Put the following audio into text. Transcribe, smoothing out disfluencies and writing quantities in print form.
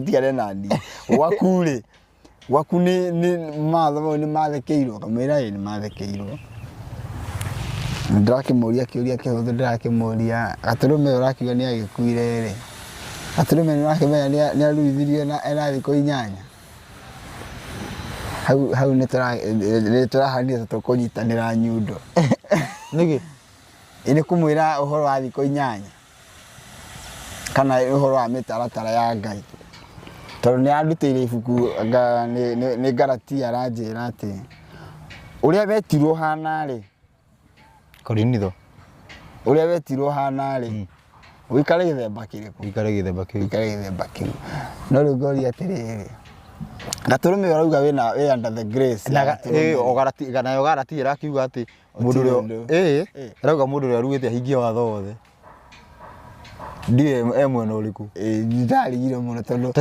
Tigane na niĩ. Gwaku rĩ, gwaku nĩ nĩ mawatho mau nĩ mathekeirwo? Kamwĩra ĩ nĩ mathekeirwo. Ndĩrakĩmũria kĩũria kĩhũthũ, ndĩrakĩmũria gatũrũme ũrakiuga nĩ agĩkuire rĩ, gatũrũme nĩ ũrakĩmenya nĩ aruithirio na ena thikũ 8? Hau hau nĩ tũrahanire ta tũkũnyitanĩra nyundo. Nĩkĩ? Ĩ nĩ kũmwĩra ũhoro wa thikũ 8 kana ũhoro wa mĩtaratara ya Ngai. Tondũ nĩ andutĩire ibuku anga nĩ Galatia aranjĩra atĩ ũrĩa wetirwo hana rĩ, Korinitho. Ũrĩa wetirwo hana rĩ, ũikare gĩthemba kĩrĩkũ? Ũikare gĩthemba kĩu. Ũikare gĩthemba kĩu. No rĩu ngoria atĩrĩrĩ, gatũrũme ũrauga wĩna wĩ under the grace ya Na gatũrũme. ĩ, o Galatia, nayo Galatia ĩrakiuga atĩ mũndũ Gũtirĩ ũrĩa ũndũ. ĩ Ĩ. ĩrauga mũndũ ũrĩa ũruĩte ahingie watho wothe. Ndiũĩ e mwena ũrĩkũ. Ĩ, ndarigire mũno tondũ